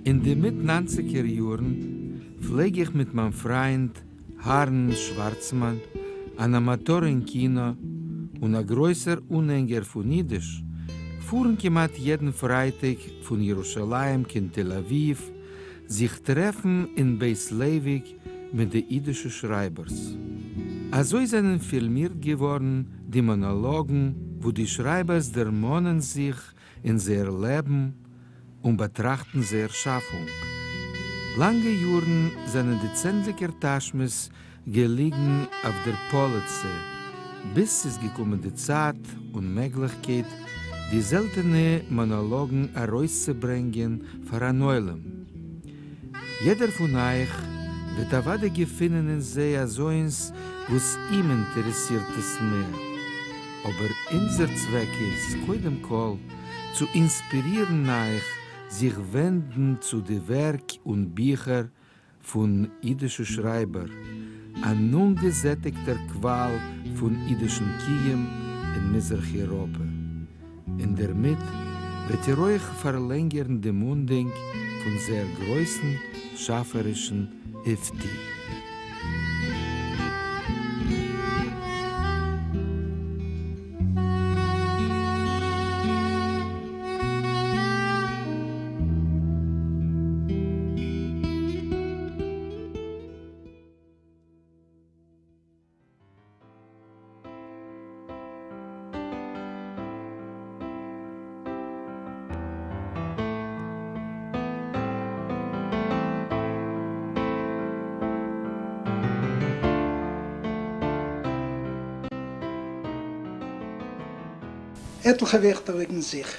אין די מיט ניינציגער יארן פלעג איך מיט מיין פריינד אהרן שווארצמאן, אן אמאטאר אין קינא און א גרויסער אנהענגער פון אידיש, פארן כמעט יעדן פרייטאג פון ירושלים קיין תל אביב זיך טרעפן אין בית לייוויק מיט די אידישע שרייבערס. אזוי זענען פילמירט געווארן די מאנאלאגן וואו די שרייבערס דערמאנען זיך אין זייער לעבן און באטראכטן זייער שאפונג. לאנגע יארן זענען די צענדליגער טאשמעס געליגן אויף דער פאליצע, ביז ס'איז געקומען די צייט און מעגליכקייט די זעלטענע מאנאלאגן ארויסצוברענגען פאר אן עולם. יעדער פון אייך וועט אוודאי געפינען אין זיי אזוינס וואס אים אינטערעסירט עס מער. אבער אונזער צוועק איז קודם כל צו אינספירירן אייך זיך ווענדן צו די ווערק און ביכער פון אידישע שרייבער, אן אנגעזעטיגטער קוואל פון אידישן קיום אין מזרח אירופע, און דערמיט וועט איר אויך פארלענגערן דעם אנדענק פון זייער גרויסן שאפערישן אויפטו. עטליכע ווערטער וועגן זיך.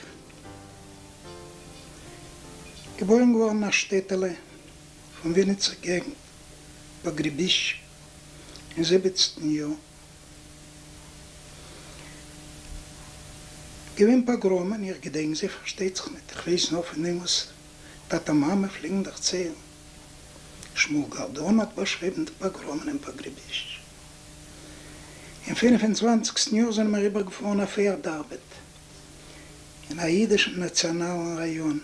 געבוירן געווארן אין א שטעטעלע פון וויניצער געגנט, פאגרעבישטש, אין זיבעצנטן יאר. געווען פאגראמען, איך געדענק זיי פארשטייט זיך ניט, איך ווייס נאר פון דעם וואס טאטע מאמע פלעגן דערציילן. שמואל גארדאן האט באשריבן די פאגראמען אין פאגרעבישטש. אין פינף און צוואנציגסטן יאר זענען מיר אריבערגעפארן אויף ערד ארבעט אין א אידישן נאציאנאלן ראיאן.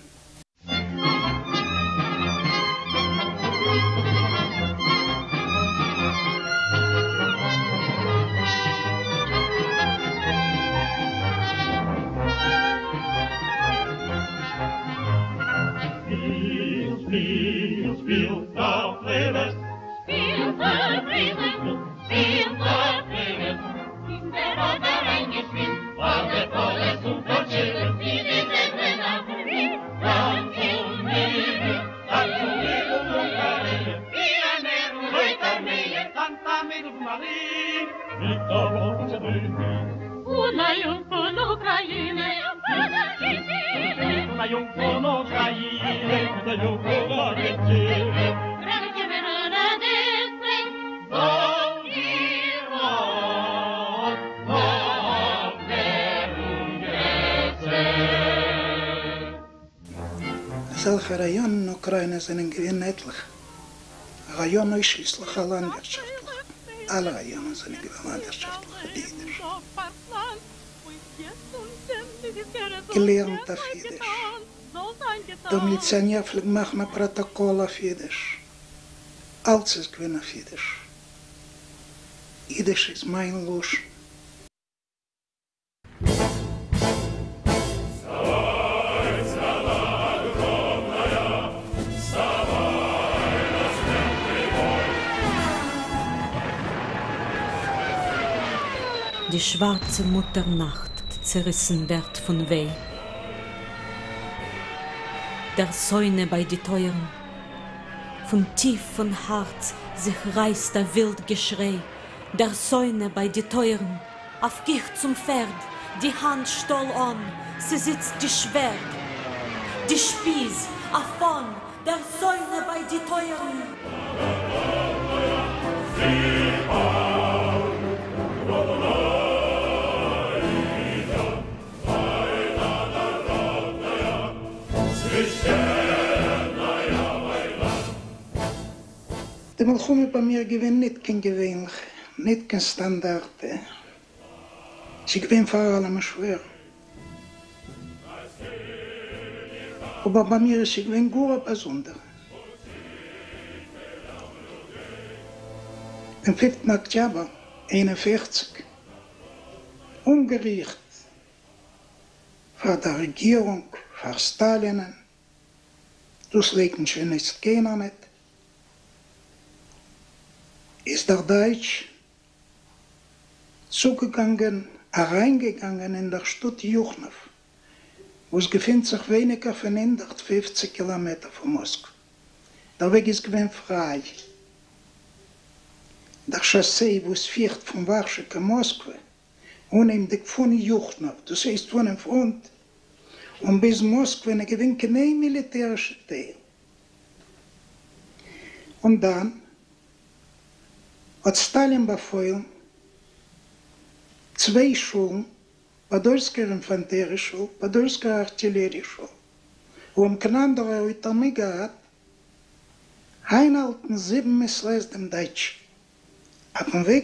אזעלכע ראיאנען אין אוקריינע זענען געווען עטליכע. א ראיאן אויסשליסליך א לאנדווירטשאפטליכע. אלע ראיאנען זענען געווען לאנדווירטשאפטליכע די אידישע. געלערנט אויף אידיש. דער מיליציאנער פלעגט מאכן א פראטאקאל אויף אידיש. אלץ איז געווען אויף אידיש. אידיש איז מיין לשון. די שווארצע מוטער נאכט צעריסן ווערט פון וויי. דער שונא ביי די טויערן. פון טיף פון הארץ זיך רייסט א ווילד געשריי, דער שונא ביי די טויערן. אויף גיך צום פערד, די האנט שטאל אן, ס'איז איצט די שווערד, די שפיז, א פאן, דער שונא ביי די טויערן. די מלחמה איז ביי מיר געווען ניט קיין געווענליכע, ניט קיין סטאנדארטע. ס'איז געווען פאר אלעמען שווער. אבער ביי מיר איז זי געווען גאר א באזונדערע. דעם פיפטן אקטיאבר 41, אומגעריכט פאר דער רעגירונג, פאר סטאלינען, דאס לייקנט שוין איצט קיינער ניט, איז דער דייטש צוגעגאנגען, אריינגעגאנגען אין דער שטאט יוכנוב, וואס געפינט זיך ווייניגער פון 150 קילאמעטער פון מאסקווע. דער וועג איז געווען פריי. דער שאסיי וואס פירט פון ווארשע קיין מאסקווע, אנהייבנדיג פון יוכנוב, דאס הייסט פונעם פראנט, און ביז מאסקווע ניט געווען קיין איין מיליטערישע טייל. און דאן האט סטאלין באפוילן צוויי שולן, פאדאלסקער אינפאנטערי שול, פאדאלסקער ארטילערי שול, וואו האבן קיין אנדערע אויטא ניט געהאט, איינהאלטן זיבן מעת לעת דעם דייטש אויפן וועג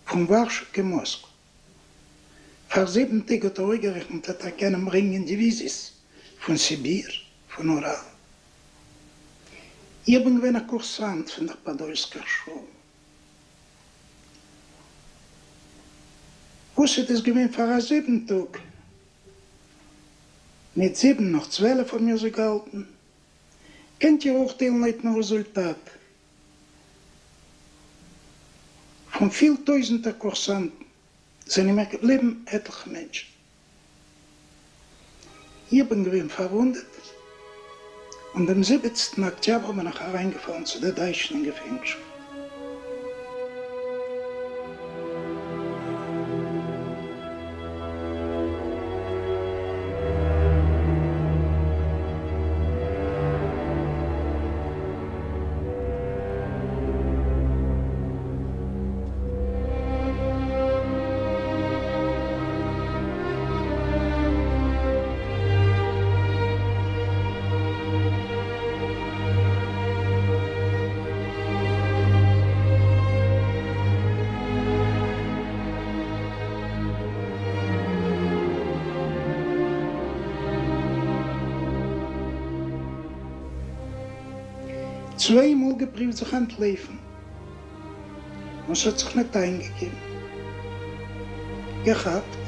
פון ווארשע קיין מאסקווע. פאר זיבן טעג האט ער אויסגערעכנט וועט ער קענען ברענגען דיוויזיעס פון סיביר, פון אוראל. איך בין געווען א קורסאנט פון דער פאדאלסקער שול. וואס איז דאס געווען פאר א זיבן טאג? ניט זיבן, נאר 12 האבן מיר זיי געהאלטן. קענט איר אורטיילן לויטן רעזולטאט. פון פיל טויזנטער קורסאנטן זענען מיר געבליבן עטליכע מענטשן. איך בין געווען פארוואונדעט, און דעם זיבעצנטן אקטיאבר בין איך אריינגעפאלן צו די דייטשן אין געפענגשאפט. צוויי מאל געפריווט זיך אנטלויפן און ס'האט זיך ניט איינגעגעבן. געכאפט.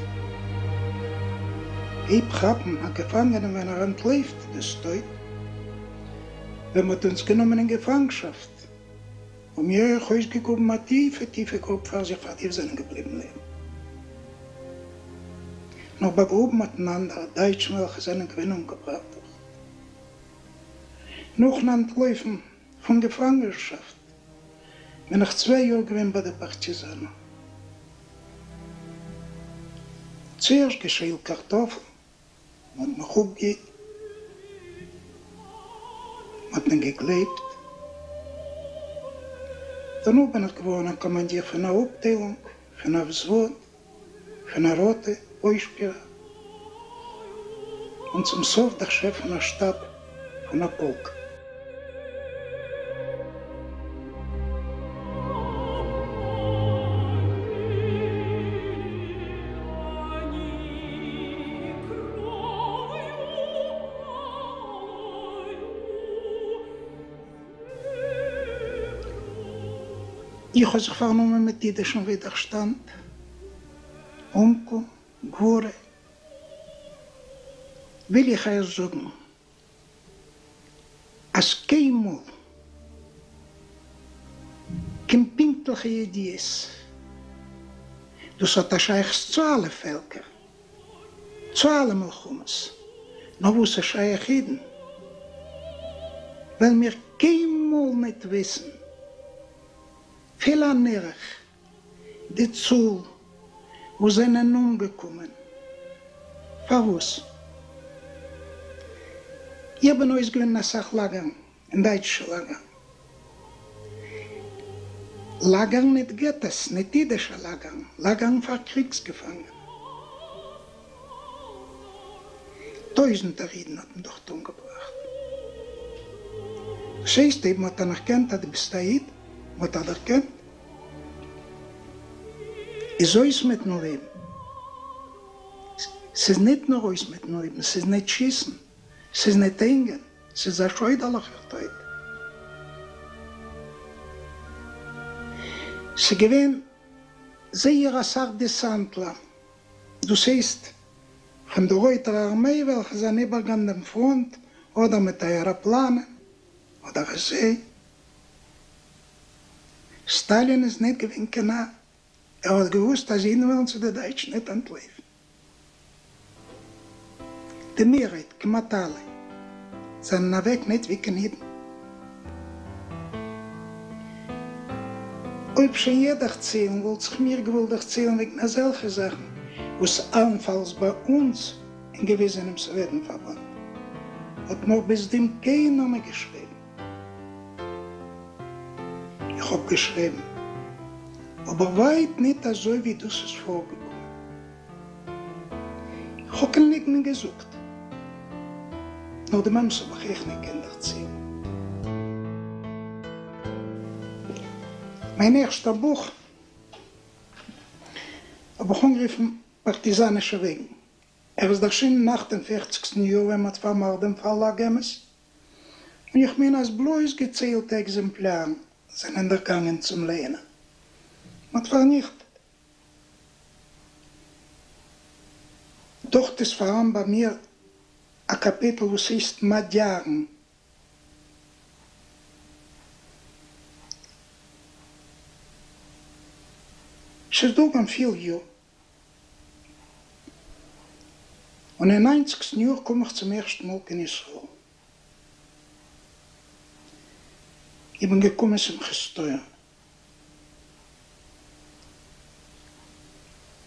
אויב כאפן א געפאנגענעם ווען ער אנטלויפט, דאס טויט. ווען מ'האט אונז גענומען אין געפאנגשאפט האבן מיר אויך אויסגעגראבן א טיפע טיפע גרוב פאר זיך פאר די וואס זענען געבליבן לעבן. נאר באגראבן האט מען אנדערע דייטשן וועלכע זענען געווען אומגעבראכט דארט. נאכן אנטלויפן פון געפאנגענשאפט בין איך צוויי יאר געווען ביי די פארטיזאנער. צוערשט געשיילט קארטאפל, מען האט מיך אפגעהיט, מען האט מיר געגלייבט. דערנאך בין איך געווארן א קאמאנדיר פון א אפטיילונג, פון א וזוואד. פון א ראטע אויספירער, און צום סוף דער שעף פון א שטאב פון א פאלק. איך האב זיך פארנומען מיט אידישן ווידערשטאנד, אומקום, גבורה. וויל איך אייך זאגן אז קיינמאל קיין פונקטליכע ידיעות, דאס האט א שייכות צו אלע פעלקער, צו אלע מלחמות, נאר וואס איז שייך אידן, וועלן מיר קיינמאל ניט וויסן אפילו אן ערך די צאל וואס זענען אומגעקומען. פארוואס? איך בין אויסגעווען אין אסאך לאגערן, אין דייטשע לאגערן. לאגערן ניט געטאס, ניט אידישע לאגערן, לאגערן פאר קריגס געפאנגענע. טויזנטער אידן האט מען דארט אומגעבראכט. דאס הייסט אויב מ'האט אנערקענט אז דו ביסט א איד, מ'האט אנערקענט, איז אויס מיטן לעבן. ס'איז ניט נאר אויס מיטן לעבן, ס'איז ניט שיסן. ס'איז ניט הונגער, ס'איז אַ שוידערלעכער טויט. ס'איז געווען זייער אַ סך דעסאַנטלער, דאָס הייסט, פֿון דער רויטער אַרמיי, וועלכע זענען איבערגעגאַנגען דעם פֿראָנט אָדער מיט אַעראָפּלאַנען, אָדער אַזוי. סטאַלין איז ניט געווען קיין נאַר, ער האָט געוווּסט, אַז ייִדן וועלן צו די דײַטשן ניט אַנטלויפֿן. די מערהייט, כמעט אלע, זענען אוועק ניט ווי קיין אידן. אויב שוין יא דערציילן, וואלט זיך מיר געוואלט דערציילן וועגן אזעלכע זאכן, וואס אלנפאלס ביי אונז אין געוועזענעם סאוועטן-פארבאנד האט נאך ביז דעם קיינער ניט געשריבן. איך האב געשריבן, אבער ווייט ניט אזוי ווי דאס איז פארגעקומען. איך האב קיין ליגן ניט געזאגט, נאר דעם אמת האב איך אייך ניט געקענט דערציילן. מיין ערשטער בוך האב איך אנגערופן פארטיזאנישע וועגן. ער איז דערשינען אין אכט און פערציגסטן יאר ווען מ'האט פארמאכט דעם פארלאג אמת, און איך מיין אז בלויז געציילטע עקזעמפלארן זענען דערגאנגען צום לייענער. מ'האט פארניכטעט. דארט איז פאראן ביי מיר א קאפיטל וואס הייסט מאדיארן. ס'איז דורך פיל יאר, און אין ניינציגסטן יאר קום איך צום ערשטן מאל קיין ישראל. איך בין געקומען שמחת תורה.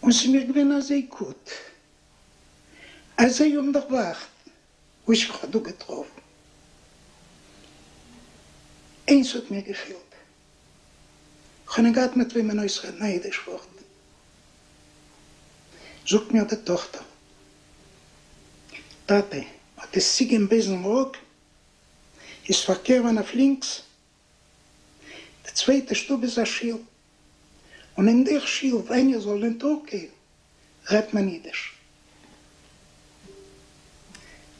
און ס'איז מיר געווען אזוי גוט, אזוי אומדערווארט וואס איך האב דא געטראפן. איינס האט מיר געפעלט, כ'האב ניט געהאט מיט וועמען אויסרעדן א אידיש ווארט. זאגט מיר די טאכטער, טאטע, אט איז צוגיין ביזן ראג, איז פארקערעווען אויף לינקס, די צווייטע שטוב איז א שיל, און אין דער שיל ווען איר זאל ניט דורכגיין רעדט מען אידיש.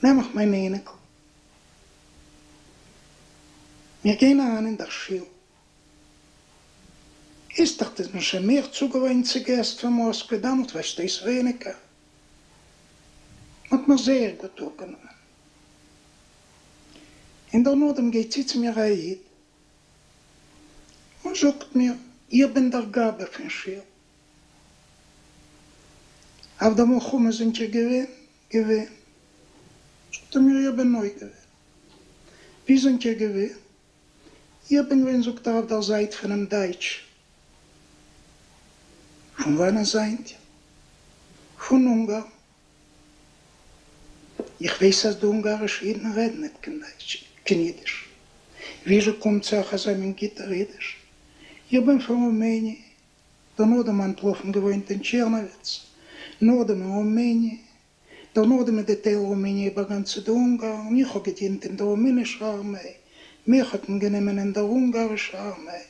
נעם איך מיין אייניקל, מיר גייען אריין אין דער שיל. איצטערט איז מען שוין מער צוגעוואוינט צו געסט פון מאסקווע, דאמאלט ווייזט אויס ווייניגער. מ'האט מיר זייער גוט אויפגענומען. און דערנאכדעם גייט צו צו מיר א איד און זאגט מיר, איך בין דער גבאי פון שיל. אויף דער מלחמה זענט איר געווען? געווען. זאגט ער מיר, איך בין אויך געווען. וואו זענט איר געווען? איך בין געווען, זאגט ער, אויף דער זייט פונעם דייטש. פון וואנען זענט איר? פון אונגארן. איך ווייס אז די אונגארישע אידן רעדן ניט קיין דייטש, קיין אידיש. וויאזוי קומט צו אייך אזא מין גוטער אידיש? איך בין פון רומעניע, דערנאכדעם אנטלאפן געוואוינט אין טשערנאוויץ, נאכדעם אין רומעניע, דערנאכדעם איז די טייל רומעניע איבערגאנגען צו די אונגארן און איך האב געדינט אין דער רומענישער ארמיי, מיך האט מען גענומען אין דער אונגארישער ארמיי.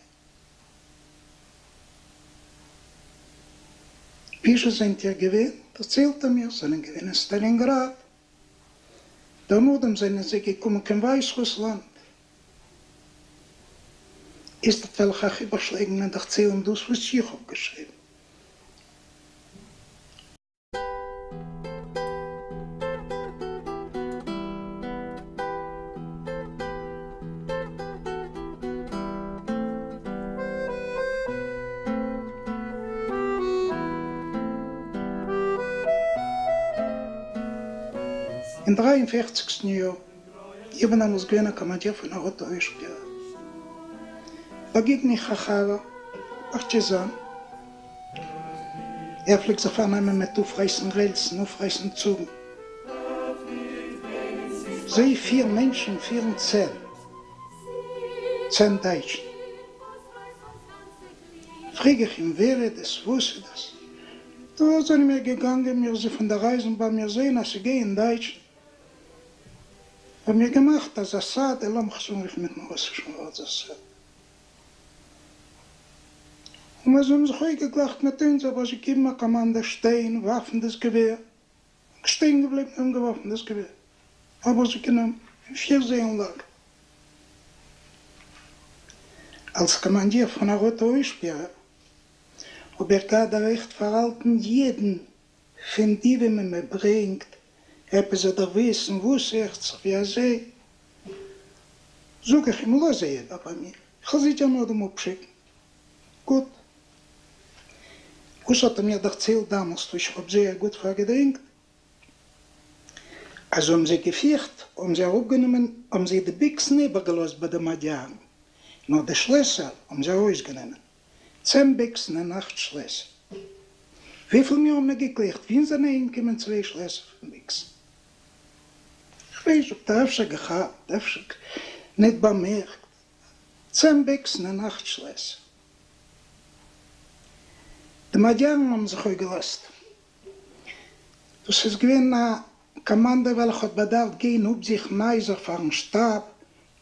וואו זשע זענט איר געווען? דערציילט ער מיר, זענען געווען אין סטאלינגראד, דערנאכדעם זענען זיי געקומען קיין ווייסרוסלאנד. איצטערט וועל איך אייך איבערשלעגן און דערציילן דאס וואס איך האב געשריבן. אין דריי און פערציגסטן יאר, איך בין דעמאלס געווען א קאמאנדיר פון א ראטע אויסשפירער, באגעגן איך א חבר, פארטיזאן, ער פלעגט זיך פארנעמען מיט אויפרייסן רעלסן, אויפרייסן צוגן. זיי פיר מענטשן פירן צען, צען דייטשן. פרעג איך אים ווער איז דאס, וואס איז דאס? דא זענען מיר געגאנגען, מיר זענען פון דער אייזנבאן, מיר זעען אז ס'גייען דייטשן. האבן מיר געמאכט א זאסאדע, לאמיך עס אנרופן מיטן רוסישן ווארט זאסאדע. און ווען זיי האבן זיך אויסגעגלייכט מיט אונז האב איך געגעבן א קאמאנדע שטיין, ווארפן דאס געווער, שטיין געבליבן און געווארפן דאס געווער. האב איך זיי גענומען אין פיר זעלן לאגער. אלס קאמאנדיר פון א ראטע אויסשפירער האב איך געהאט די רעכט פארהאלטן יעדן פון די וועמען מען ברענגט עפעס זיך דערוויסן וואס הערט זיך ווי אזוי, זאג איך אים לאז זיי איבער ביי מיר, כ'וועל זיי דיר נאכדעם אפשיקן. גוט. וואס האט ער מיר דערציילט דאמאלסט וואס איך האב זייער גוט פארגעדענקט, אז האבן זיי געפירט, האבן זיי אראפגענומען, האבן זיי די ביקסן איבערגעלאזט ביי די מאדיארן, נאר די שלעסער האבן זיי ארויסגענומען. צען ביקסן און אכט שלעסער. וויפיל מיר האבן ניט געקלערט וואו זענען אהינגעקומען צוויי שלעסער פון ביקסן. כ'ווייס, זאגט ער, אפשר געכאפט, אפשר ניט באמערקט. צען ביקסן און אכט שלעסער. די מאדיארן האבן זיך אויפגעלאזט. דאס איז געווען א קאמאנדע וועלכע האט באדארפט גיין אפזוכן הייזער פארן שטאב,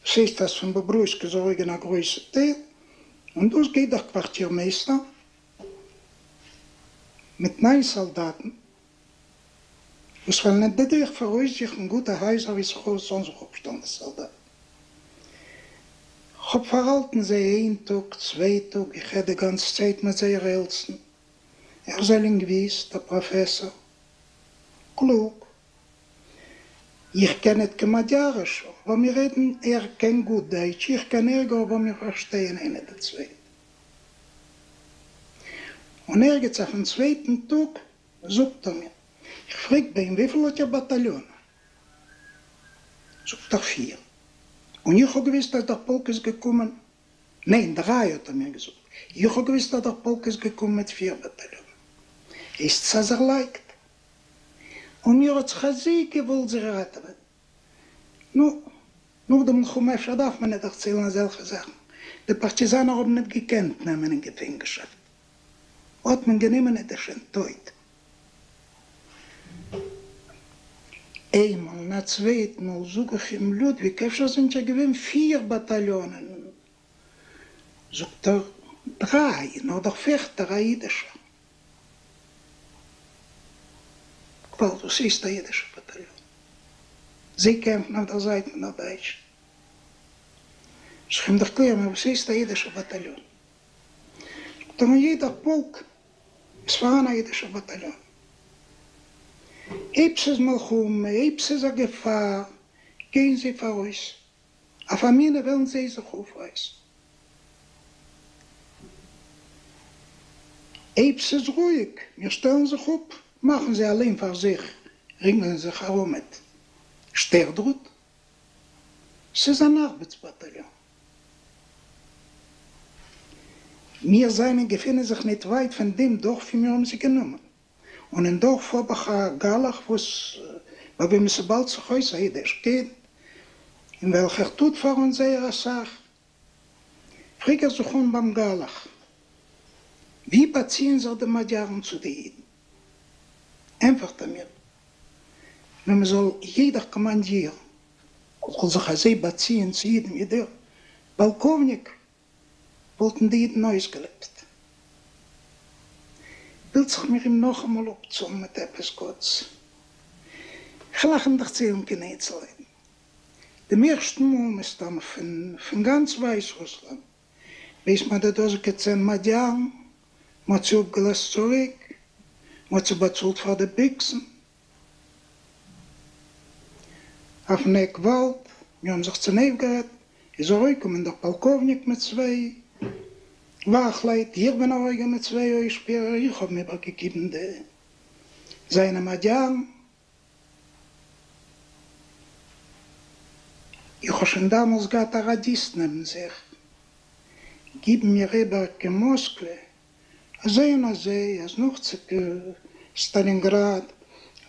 דאס הייסט אז פון באברויסק איז ארויסגיין א גרויסע טייל, און דאס גייט דער קווארטירמייסטער מיט ניין סאלדאטן וואס וועלן אין די דערפער אויסזוכן גוטע הייזער ווי ס'זאלן זיך אפשטעלן די סאלדאטן. כ'האב פארהאלטן זיי איין טאג, צוויי טאג, איך רעד די גאנצע צייט מיט זייער עלטסטן, ער איז א לינגוויסט, א פראפעסאר, קלוג. איך קען ניט קיין מאדיאריש, אבער מיר רעדן, ער קען גוט דייטש, איך קען ערגער, אבער מיר פארשטייען איינער די צווייטע. און ערגעץ אויפן צווייטן טאג זאגט ער מיר, איך פרעג ביי אים וויפיל האט איר באטאליאנען? זאגט ער פיר. און איך האב געוויסט אז דער פאלק איז געקומען ניין, דריי האט ער מיר געזאגט. איך האב געוויסט אז דער פאלק איז געקומען מיט פיר באטאליאנען. הייסט עס אז ער לייגט. און מיר האט זיך אזוי געוואלט זיך ראטעווען. נו, נאך די מלחמה אפשר דארף מען ניט דערציילן אזעלכע זאכן. די פארטיזאנער האבן ניט געקענט נעמען אין געפענגענשאפט. האט מען גענומען איז ער שוין טויט. איינמאל און א צווייט מאל זאג איך אים, לודוויק אפשר זענט איר געווען פיר באטאליאנען? זאגט ער, דריי, נאר דער פערטער א אידישער. גוואלד, וואס הייסט א אידישער באטאליאן? זיי קעמפן אויף דער זייט פון דער דייטשן. זאג איך אים, דערקלער מיר וואס הייסט א אידישער באטאליאן? זאגט ער, אין יעדער פאלק איז פאראן א אידישער באטאליאן. אויב ס'איז מלחמה, אויב ס'איז א געפאר, גייען זיי פאראויס. אויף א מינע וועלן זיי זיך אויפרייסן. אויב ס'איז רואיג, מיר שטעלן זיך אפ, מאכן זיי אליין פאר זיך, רינגלען זיך ארום מיט שטעכדראט. ס'איז אן ארבעטס באטאליאן. מיר זיינען געפינען זיך ניט ווייט פון דעם דארף וואו מיר האבן זיי גענומען, און אין דארף האב איך א גלח וואס ביי וועמען ס'באהאלט זיך אויס א אידיש קינד, און וועלכער טוט פאר אונז זייער אסאך. פרעג איך זיך אן ביים גלח, ווי באציען זיך די מאדיארן צו די אידן? ענפערט ער מיר, ווען מ'זאל יעדער קאמאנדיר זאל זיך אזוי באציען צו אידן ווי דער פאלקאווניק, וואלטן די אידן אויסגעלעבט. ווילט זיך מיר אים נאכאמאל אפצאלן מיט עפעס גוטס. כ'וועל אייך ניט דערציילן קיין איינצלהייטן. דעם ערשטן מאל מסתמא פון גאנץ ווייסרוסלאנד, בעת מ'האט די דאזיגע צען מאדיארן, מ'האט זיי אפגעלאזט צוריק, מ'האט זיי באצאלט פאר די ביקסן, אויפן עק וואלד, מיר האבן זיך צונויפגערעדט, איז ארויסגעקומען דער פאלקאווניק מיט צוויי וואכלייט, איך בין ארויסגעגאנגען מיט צוויי אויסשפירער, איך האב אים איבערגעגעבן די זיינע מאדיארן, איך האב שוין דאמאלס געהאט א ראדיסט נעבן זיך, גיבן מיר איבער קיין מאסקווע אזוי און אזוי אז נאך סטאלינגראד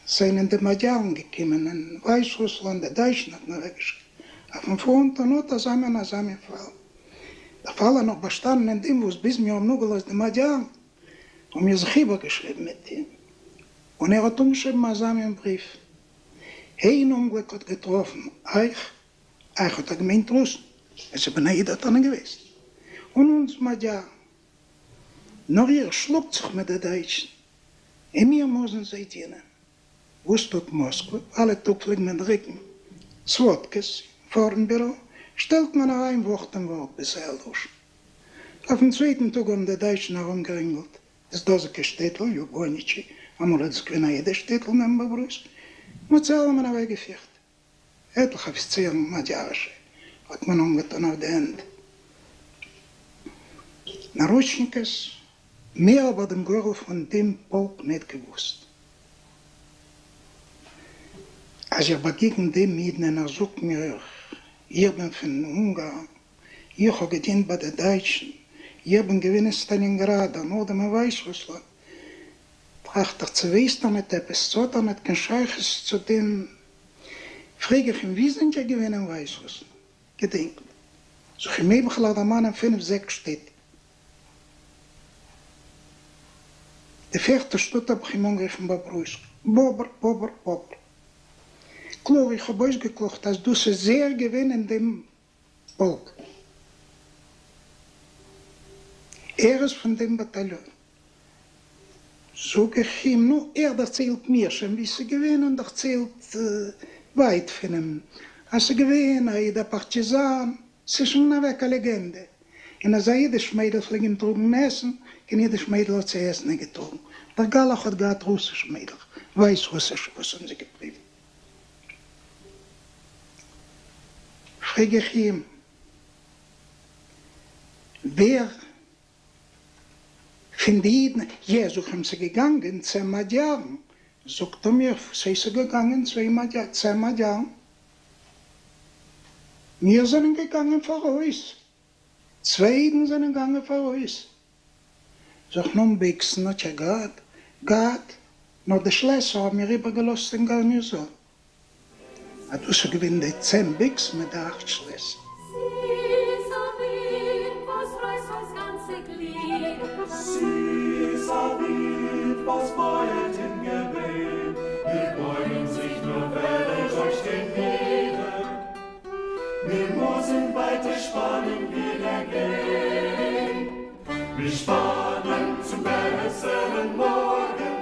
זענען די מאדיארן געקומען אין ווייסרוסלאנד, די דייטשן האט מען אוועקגעשיקט אויפן פראנט און אט אזא מין אזא מין פאל. דער פאל איז נאך באשטאנען אין דעם וואס ביז מיר האבן אפגעלאזט די מאדיארן האבן מיר זיך איבערגעשריבן מיט אים און ער האט אנגעשריבן אזא מין בריוו, איין אומגליק האט געטראפן אייך, אייך האט ער געמיינט רוסן, אז איך בין א איד האט ער ניט געוואוסט, און אונז מאדיארן. נאָר איר שלאָגט זיך מיט די דײַטשן, און מיר מוזן זיי דינען. וואָס טוט מאָסקווע? אַלע טאָג פֿלעגט מען דרוקן. סוואדקעס, אינפארמביורא, שטעלט מען אריין ווארט אין ווארט ביי זייער לשון. אויפן צווייטן טאג האבן די דייטשן ארומגערינגלט דאס דאזיגע שטעטל, ליובאניטשי, אמאל איז עס געווען א אידיש שטעטל נעבן באברויסק, מ'האט זיי אלעמען אוועקגעפירט. עטליכע אפיצירן מאדיארישע האט מען אנגעטאן אויף די הענט נארוטשניקעס, מער איבער דעם גורל פון דעם פאלק ניט געוואוסט. אז איך באגעגן דעם אידן און ער זאגט מיר איך בין פון אונגארן, איך האב געדינט ביי די דייטשן, איך בין געווען אין סטאלינגראד, דערנאכדעם אין ווייסרוסלאנד, טראכט איך צו ווייסט ער ניט עפעס, צו האט ער ניט קיין שייכות צו דעם, פרעג איך אים וואו זענט איר געווען אין ווייסרוסלאנד? געדענקט זאג איך אים אויב כ'וועל אייך דערמאנען פינף זעקס שטעט. די פערטע שטאט האב איך אים אנגערופן באברויסק, באבר, באבר, באבר. קלאר איך האב אויסגעקלארט אז דאס איז ער געווען אין דעם פאלק. ער איז פון דעם באטאליאן. זאג איך אים, נו, ער דערציילט מיר שוין ווי ס'איז געווען און דערציילט ווייט פון אים אז ס'איז געווען א איד א פארטיזאן, ס'איז שוין אוועק א לעגענדע, און אז א אידיש מיידל פלעג אים טראגן עסן, קיין אידיש מיידל האט זיי עסן ניט געטראגן, דער גלח האט געהאט רוסישע מיידלעך, ווייס-רוסישע, וואס האבן זיי געפריווט. פרעג איך אים, ווער פון די אידן, יע, זאג איך אים, ס'איז געגאנגען צען מאדיארן, זאגט ער מיר, וואס הייסט ס'איז געגאנגען צוויי מאדיאר, צען מאדיארן? מיר זענען געגאנגען פאראויס, צוויי אידן זענען געגאנגען פאראויס, זאג איך נו ביקסן האט איר געהאט? געהאט, נאר די שלעסער האבן מיר איבערגעלאזט אין גארניזאן. אז דאס איז געווען די צען ביקסן מיט די אכט שלעסער. ס'איז א ווינט וואס רייסט אויס גאנצע גליק. ס'איז א ווינט וואס בויעט אין געביט. מיר בויגן זיך נאר וועלן אויפשטיין ווידער. מיר מוזן ווייטער שפאנען ווידער גיין. מיר שפאנען צום בעסערן מארגן.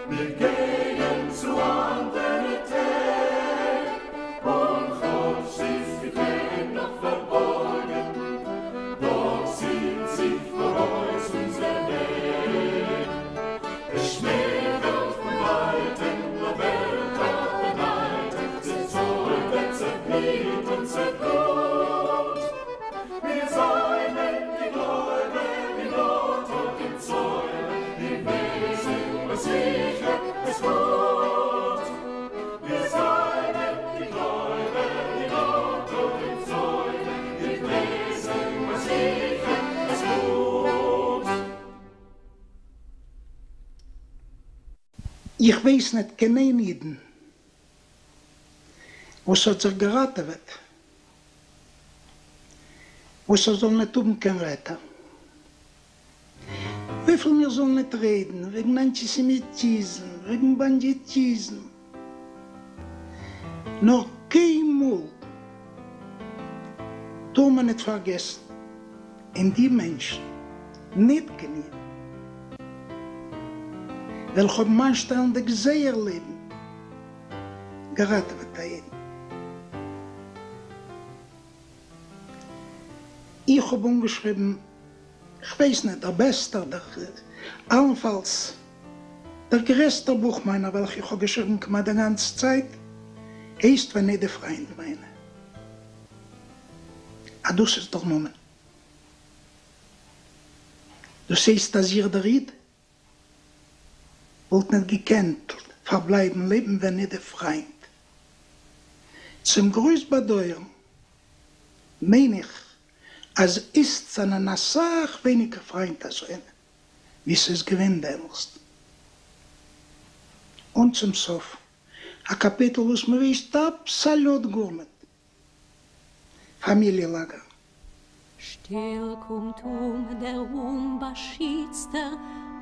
מיר גייען צו אנדערע טעג. און כאטש ס'איז די וועג נאך פארבארגן, דאך ציט זיך פאראויס אונזער וועג. עס שמייכלט פון ווייטן א וועלט א באנייטע, צעצויבערט, צעבליט און צעבלוט. מיר זיינען די גלויבער אין אָט אָט דעם צויבער, מיר ווייסן אויף זיכער עס קומט. מיר זיינען די גלויבער אין אָט אָט דעם צויבער, מיר ווייסן אויף זיכער עס קומט. איך ווייס ניט קיין איין אידן וואס האט זיך געראטעוועט וואס ער זאל ניט האבן קיין רעטער. וויפיל מיר זאלן ניט רעדן וועגן אנטיסעמיטיזם, וועגן באנדיטיזם, נאר קיינמאל טאר מען ניט פארגעסן אין די מענטשן, ניט קיין אידן, וועלכע האבן איינשטעלנדיג זייער לעבן געראטעוועט א אידן. איך האב אנגעשריבן, כ'ווייס ניט, דער בעסטער, דער אלנפאלס דער גרעסטער בוך מיינער וועלכע איך האב געשריבן כמעט די גאנצע צייט, הייסט ווען ניט די פריינד מיינע. אז דאס איז דער נאמען. דאס הייסט אז איך דער איד וואלט ניט געקענט פארבלייבן לעבן ווען ניט די פריינד. צום גרויס באדויערן מיין איך אז איצט זענען אסאך ווייניגער פריינד אזוינע ווי ס'איז געווען דעמאלסט. און צום סוף א קאפיטל וואס מ'ווייסט אבסאלוט גארניט. פאמיליע לאגער. שטיל קומט אום דער אומבאשיצטער,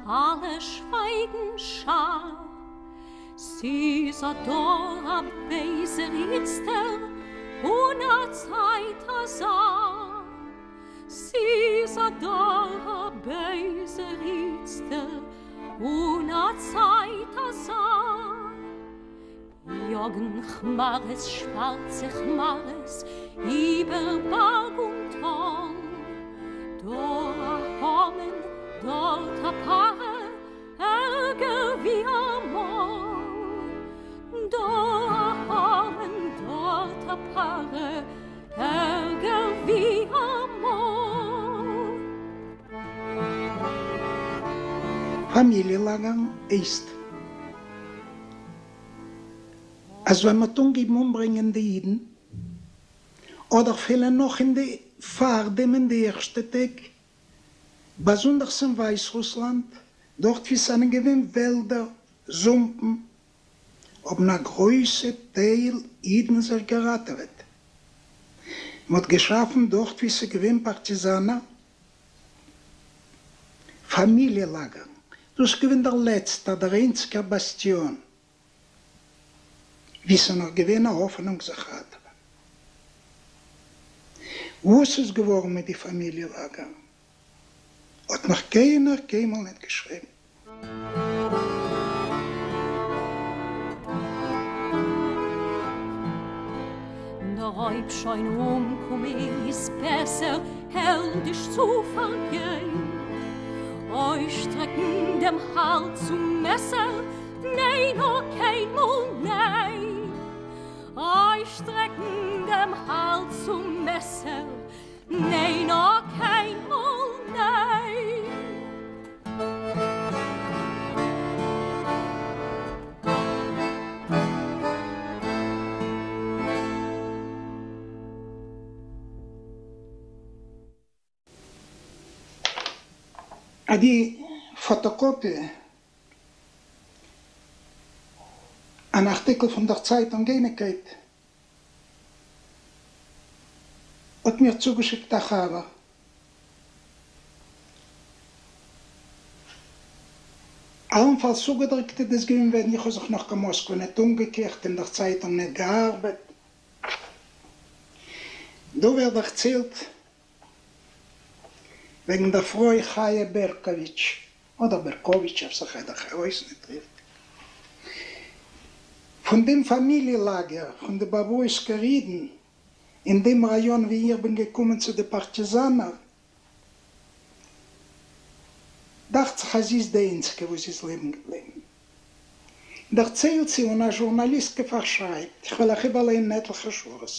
אלע שווייגן שאַ. ס'איז א דור א בייזער איצטער, און א צייט אזא. ס'איז א דור א בייזער איצטער, און א צייט אזא. יאָגן כמאַרעס, שוואַרצע כמאַרעס, איבער באַרג און טאָל. דאָ אַ המון, דאָרט אַ פּאַרע, ערגער ווי אַמאָל. דאָ אַ המון, דאָרט אַ פּאַרע, ערגער ווי אַמאָל. פאמיליע-לאגערן הייסט אז ווען מ'האט אנגעהויבן אומברענגען די אידן, אדער אפילו נאך אין די פארדעם אין די ערשטע טעג, באזונדערס אין ווייסרוסלאנד, דארט ווי ס'זענען געווען וועלדער, זומפן, האבן א גרויסע טייל אידן זיך געראטעוועט. מ'האט געשאפן דארט ווי ס'איז געווען פארטיזאנער פאמיליע לאגערן. דאס איז געווען דער לעצטער, דער איינציגער באסטיאן ווי ס'איז נאך געווען א האפענונג זיך ראטעווען. וואס איז געווארן מיט די פאמיליע לאגערן האט נאך קיינער קיינמאל ניט געשריבן. נאָר אויב שוין אומקומען איז בעסער העלדיש צו פאַרגיין, אויסשטרעקן דעם האַלדז צום מעסער, ניין, אָ, קיינמאָל ניין! אויסשטרעקן דעם האַלדז צום מעסער, ניין, אָ, קיינמאָל ניין! אַ די פֿאָטאָקאָפּיע, אַן אַרטיקל פֿון דער צײַטונג אײניקײט, האט מיר צוגעשיקט א חבר. אלנפאלס צוגעדריקט איז דאס געווען ווען איך האב זיך נאך קיין מאסקווע ניט אומגעקערט אין דער צייטונג ניט געארבעט. דא ווערט דערציילט וועגן דער פרוי חיה בערקאוויטש, אדער בערקאוויטש אפשר איך רעד דאך ארויס ניט ריכטיג, פון דעם פאמיליע לאגער פון די באברויסקער אידן אין דעם ראיאן וואו איך בין געקומען צו די פארטיזאנער, דאכט זיך אז זי איז די איינציגע וואס איז לעבן געבליבן. דערציילט זי און א זשורנאליסטקע פארשרייבט, איך וועל אייך איבערלייענען עטליכע שורות,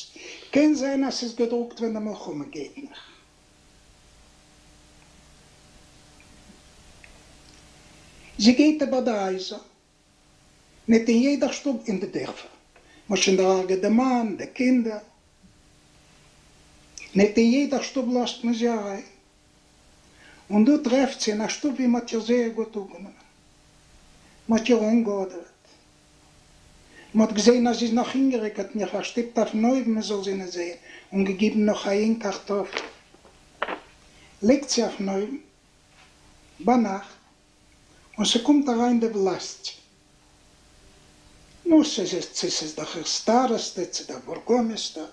קען זיין אז ס'איז געדרוקט ווען די מלחמה גייט נאך. זי גייט איבער די הייזער, ניט אין יעדער שטוב אין די דערפער, מ'האט שוין דערהרגעט די מאן, די קינדער, ניט אין יעדער שטוב לאזט מען זי אריין, און דא טרעפט זי אין א שטוב ווי מ'האט איר זייער גוט אויפגענומען, מ'האט איר אנגעהאדעוועט, מ'האט געזען אז זי איז נאך הונגעריג האט מען איר פארשטופט אויפן אויוון מ'זאל זי ניט זען, און געגעבן נאך איין קארטאפל. ליגט זי אויפן אויוון ביינאכט און ס'קומט אריין די וולאסט. נו, ס'איז צו ס'איז דאך איר סטאראסטע צו דער בורגומיסטער,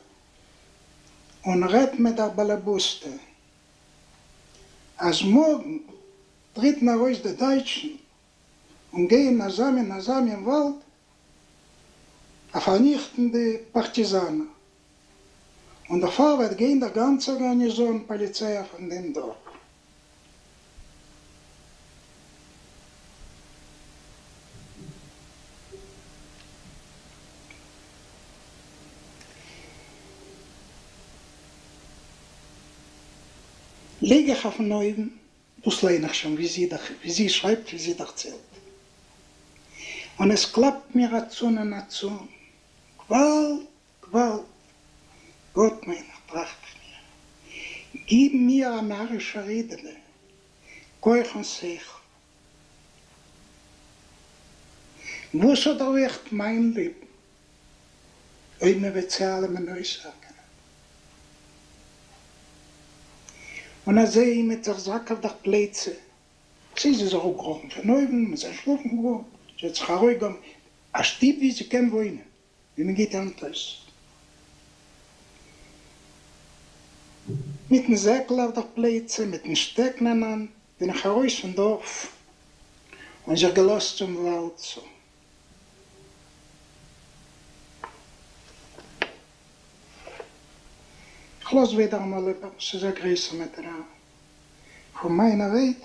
און רעדט מיט דער באלעבוסטע אז מארגן טרעטן ארויס די דייטשן און גייען אזא מין אזא מין וואלד א פארניכטן די פארטיזאנער, און דערפאר וועט גיין דער גאנצער גארניזאן פאליציי פון דעם דארף. ליג איך אויפן אויוון, דאס לייען איך שוין ווי זי ווי זי שרייבט ווי זי דערציילט, און עס קלאפט מיר א צאן אין א צאן, גוואלד! גוואלד! גאט מיינער, טראכט איך מיר, גיב מיר א נארישער אידענע כח און שכל, וואס האט דערוועכט מיין לעבן, אויב מען וועט זיי אלעמען אויסהרג'נען? און אזוי מיט דער זאק אויף דער פלייצע, זי איז אראפגעקראכן פון אויוון און איז אנטשלאפן געווארן, זי האט זיך ארויסגעגאבן א שטוב ווי זי קען וואוינען, ווי מען גייט היינט אויס מיטן זעקל אויף דער פלייצע, מיטן שטעקן אין האנט, בין איך ארויס פון דארף און זיך געלאזט צום וואלד צו. כ'לאז ווידעראמאל איבער, ס'איז א גרעסער מאטעריאל. פון מיינע רייד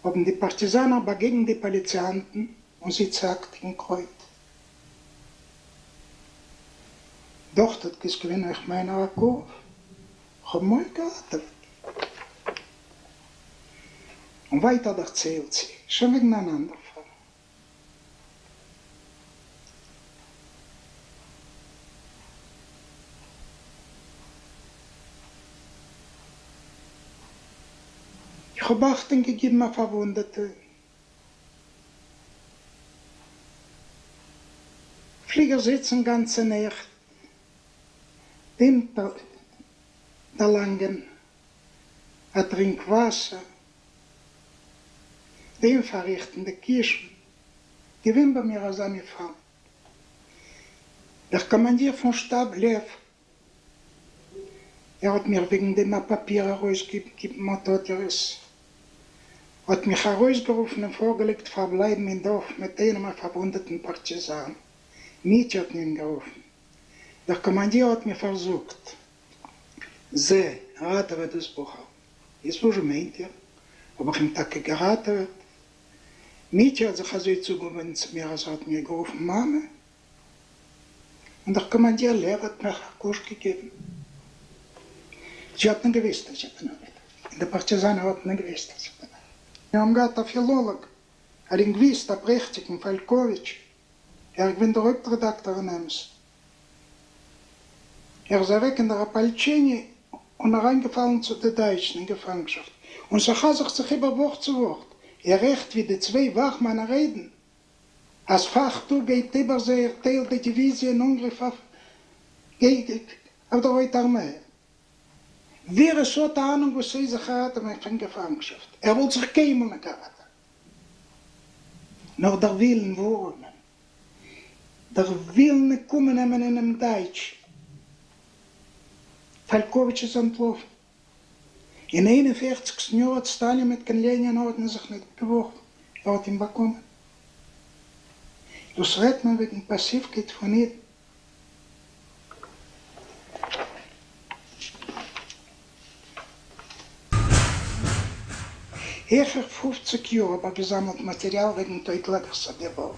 האבן די פארטיזאנער באגעגנט די פאליציאנטן און זיי צעהאקט אין קרויט. דארט האט איז געווען אויך מיינער א קרוב, כ'האב אים אויך געראטעוועט. און ווייטער דערציילט זי שוין וועגן אן אנדער פאל. איך האב אכטונג געגיבן אויף פארוואונדעטע. פלעג איך זיצן גאנצע נעכט דעם דערלאנגען א טרינק וואסער, דעם פארריכטן די קישן, געווען ביי מיר אזא מין פאל. דער קאמאנדיר פון שטאב לעוו, ער האט מיר וועגן דעם א פאפיר ארויסגעגעבן, אט האט איר עס, האט מיך ארויסגערופן און פארגעלייגט פארבלייבן אין דארף מיט איינעם א פארוואונדעטן פארטיזאן, מיטיא האט מען אים גערופן. דער קאמאנדיר האט מיר פארזאגט, זע, ראטעווע דאס בחור. איז וואס זשע מיינט איר? האב איך אים טאקע געראטעוועט? מיטיא האט זיך אזוי צוגעוואוינט צו מיר אז ער האט מיר גערופן מאמע, און דער קאמאנדיר לעוו האט מיר א קוש געגעבן. זיי האט ניט געוויסט אז איך בין א ליטוואק, און די פארטיזאנער האבן ניט געוויסט אז איך בין א ליטוואק. מיר האבן געהאט א פילאלאג, א לינגוויסט, א פרעכטיגן, פאלקאוויטש, ער איז געווען דער הויפט רעדאקטאר אין אמת. ער איז אוועק אין דער אפאלטשעניע און אריינגעפאלן צו די דייטשן אין געפאנגשאפט, און ס'חזר'ט זיך איבער ווארט צו ווארט, איר רעכט ווי די צוויי וואכמאנען רעדן, אז פארטאג גייט איבער זייער טייל די דיוויזיע אין אנגריף אויף דער רויטע ארמעי. ווער עס האט א אהנונג וואס ס'איז זיך ראטעווען פון געפאנגשאפט, ער וואלט זיך קיינמאל ניט געראטעוועט. נאר דער ווילן ווארענען, דער ווילן נקמה נעמען אינעם דייטש. פאלקאוויטש איז אנטלאפן. אין איין און פערציגסטן יאר האט סטאלין מיט קיין לענין ארדן זיך ניט געווארפן, ער האט אים באקומען. דאס רעדט מען וועגן פאסיווקייט פון אידן. העכער פופציג יאר האב איך געזאמלט מאטעריאל וועגן טויט לאגער סאביבאר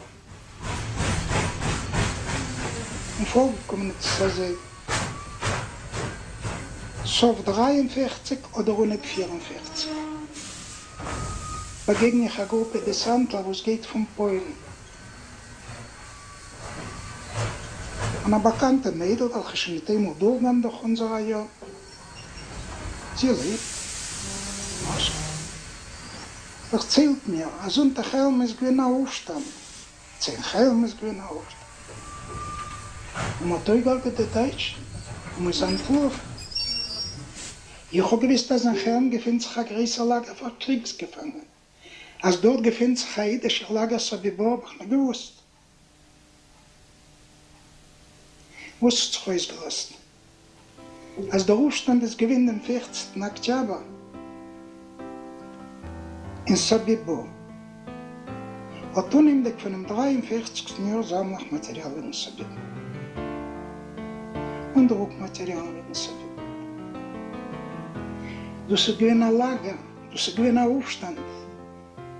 און פארגעקומען איז עס אזוי סוף 43 אדער אנהייב 44 באגעגן איך א גרופע דעסאנטלער וואס גייט פון פוילן. און א באקאנטע מיידל וועלכע איז שוין ניט איינמאל דורכגעגאנגען דורך אונזער ראיאן, זי לעבט אין מאסקווע, דערציילט מיר אז אונטער כעלם איז געווען א אויפשטאנד, צי אין כעלם איז געווען א אויפשטאנד, און מ'האט אויסגעהרגעט די דייטשן און מ'איז אנטלאפן. איך האב געוויסט אז אין כעלם געפינט זיך א גרויסער לאגער פאר קריגס-געפאנגענע. אז דארט געפינט זיך א אידישער לאגער סאביבאר האב איך ניט געוואוסט. וואס האט זיך אויסגעלאזט אז דער אויפשטאנד איז געווען דעם פערצנטן אקטיאבער אין סאביבאר, אט אנהייבנדיג פונעם דריי און פערציגסטן יאר זאמל איך מאטעריאל וועגן סאביבאר און דרוק מאטעריאל וועגן סאביבאר. דאס איז געווען א לאגער. דאס איז געווען א אויפשטאנד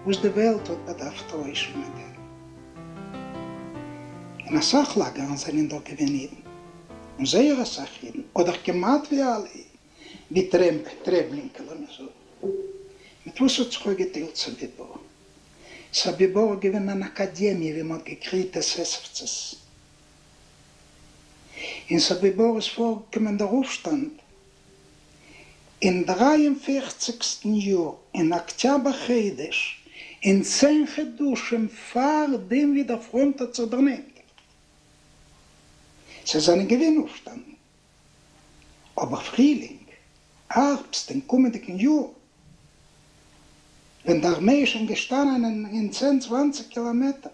וואס די וועלט האט באדארפט רוישן מיט דעם. אין אסאך לאגערן זענען דאך געווען אידן, און זייער אסאך אידן, אדער כמעט ווי אלע אידן, ווי טרעבלינקע לאמיר זאגן. מיט וואס האט זיך אפגעטיילט סאביבאר? סאביבאר איז געווען אן אקאדעמיע ווי מען האט געקריעט עסעסעווצעס. אין סאביבאר איז פארגעקומען דער אויפשטאנד אין דריי און פערציגסטן יאר אין אקטיאבער חודש, אין צען חדשים פאר דעם ווי דער פראנט האט זיך דערנענטערט. ס'זענען געווען אויפשטאנדן, אבער פרילינג, הארבסט אין קומענדיגן יאר, ווען די ארמעי איז שוין געשטאנען אין צען צוואנציג קילאמעטער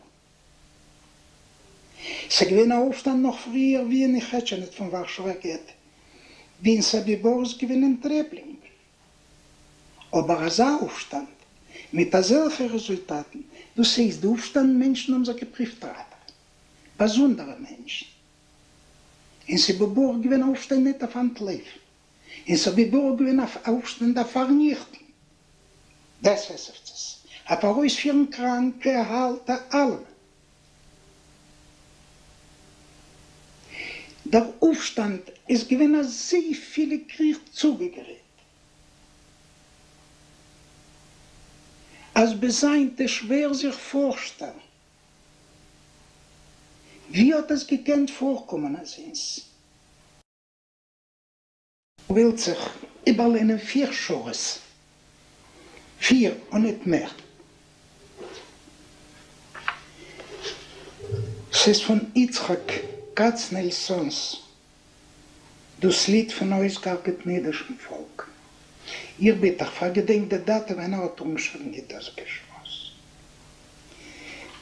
ס'איז געווען א אויפשטאנד נאך פריער ווי אין איך רעד שוין ניט פון ווארשעווער געטא, ווי אין סאביבאר איז געווען אין טרעבלינק. אבער אזא אויפשטאנד, מיט אזעלכע רעזולטאטן, דאס הייסט די אויפשטאנד מענטשן האבן זיך געפריווט ראטעווען, באזונדערע מענטשן. אין סאביבאר איז געווען א אויפשטאנד ניט אויף אנטלויפן. אין סאביבאר געווען א אויפשטאנד אויף פארניכטן די עסעסעווצעס, אויף ארויספירן קראנקע, אלטע, אלעמען. דער אויפשטאנד איז געווען אזוי פילע קריך צוגעגרייט, אז ביז היינט איז שווער זיך פארשטעלן ווי האט עס געקענט פארקומען אזוינס. ווילט זיך איבערליינען פיר שורות, פיר און ניט מער. ס'איז פון יצחק קאצנעלסאנס דאס ליד פון אויסגעהרגעטן אידישן פאלק. איך בעט אייך, פארגעדענקט די דאטע ווען ער האט אנגעשריבן די דאזיגע שורות.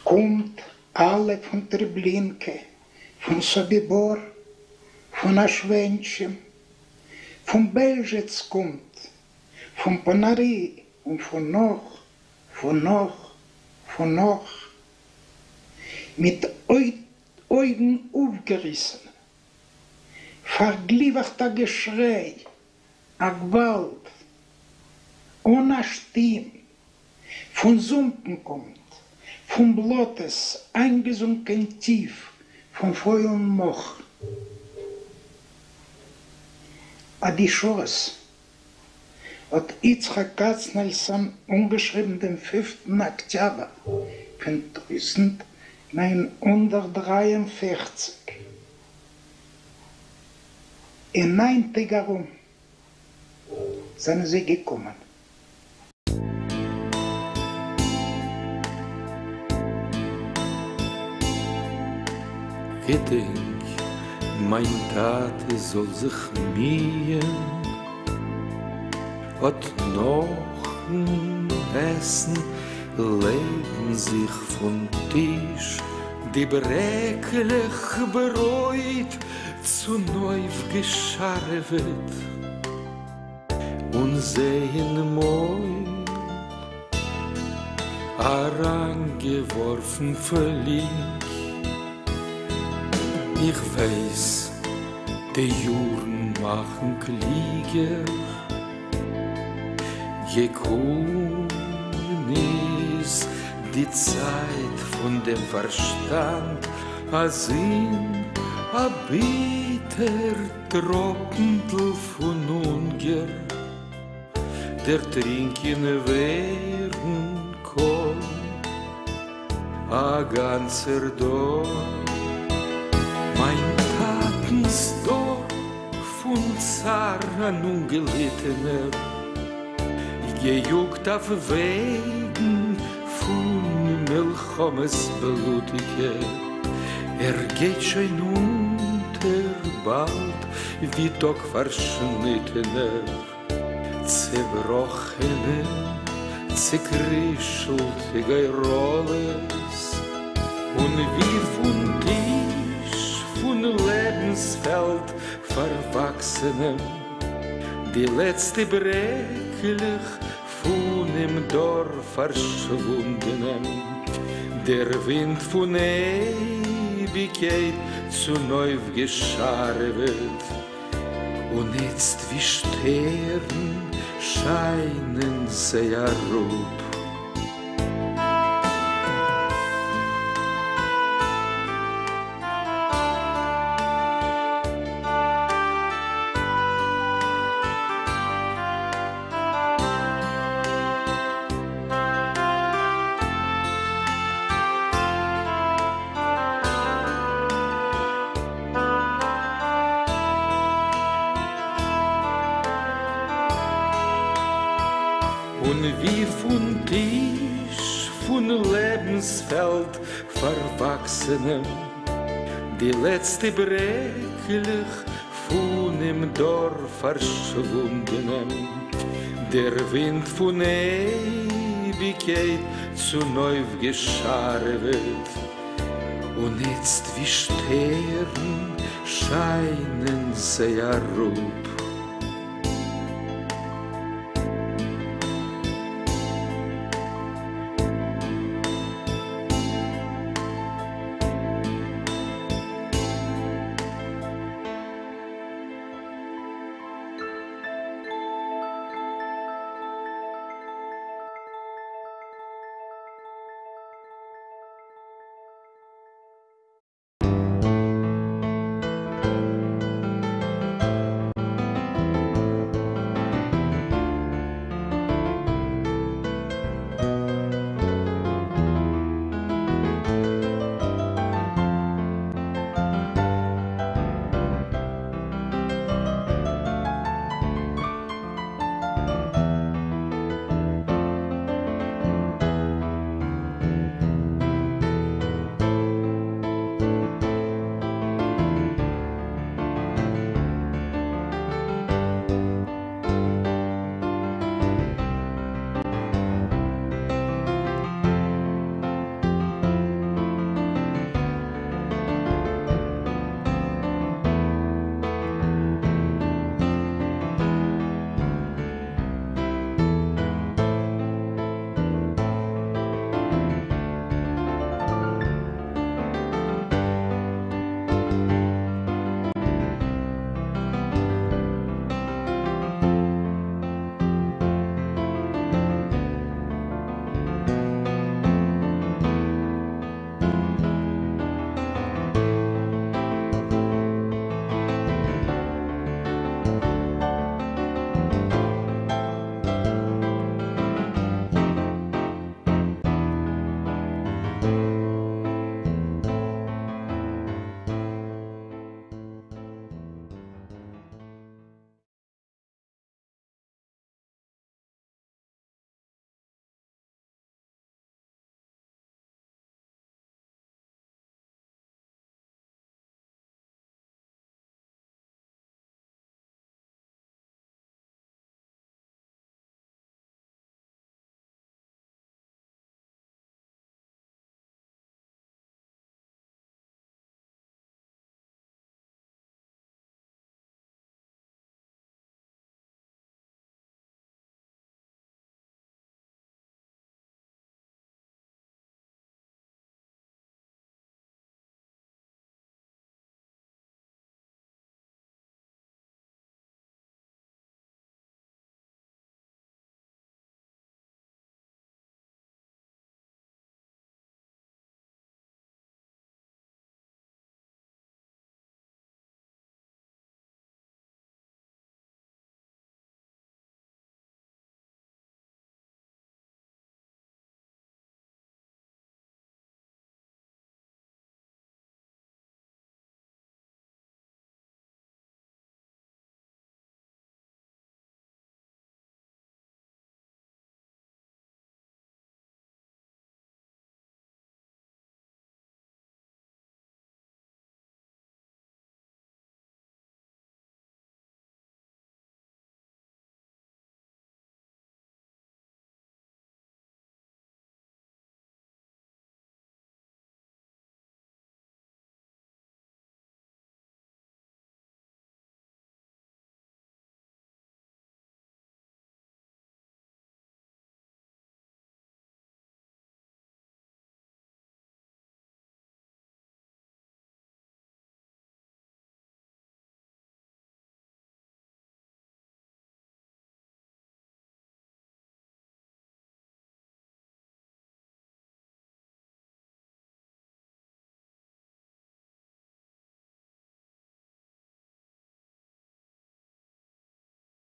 קומט אלע פון טרעבלינקע, פון סאביבאר, פון אשווענטשים, פון בעלזשעץ קומט, פון פאנארי און פון נאך, פון נאך, פון נאך, מיט אויגן אויפגעריסענע, פארגליווערט א געשריי, א גוואלד, אן א שטים, פון זומפן קומט, פון בלאטעס, איינגעזונקען טיף, פון פוילן מאך. אט די שורות האט יצחק קאצנעלסאן אנגעשריבן דעם פיפטן אקטיאבער פון 1943. אין ניין טעג ארום זענען זיי געקומען. געדענק, מיין טאטע זאל זיך מיען, האט נאכן עסן לייגן זיך פון טיש די ברעקלעך ברויט צונויפגעשארעוועט און זיי אין מויל אריינגעווארפן פלינק. איך ווייס די יארן מאכן קליגער, געקומען איז די צייט פון דעם פארשטאנד אז אין א ביטער טראפנדל פון הונגער דערטרינקען ווערן קאן א גאנצער דור. מיין טאטנס דור פון צער אן אנגעליטענער, געיאגט אויף וועגן פון מלחמות בלוטיגע, ער גייט שוין אונטער באלד ווי טאג פארשניטענער, צעבראכענע צעקרישלטע גורלות, און ווי פון טיש פון לעבנס-פעלד פארוואקסענעם, די לעצטע ברעקלעך פונעם דור פארשוואונדענעם, דער ווינט פון אייביגקייט צונויפגעשארעוועט, און איצט ווי שטערן שיינען זיי אראפ. און ווי פון טיש פון לעבנס-פעלד פארוואקסענעם די לעצטע ברעקלעך פונעם דור פארשוואונדענעם, דער ווינט פון אייביגקייט צונויפגעשארעוועט, און איצט ווי שטערן שיינען זיי אראפ.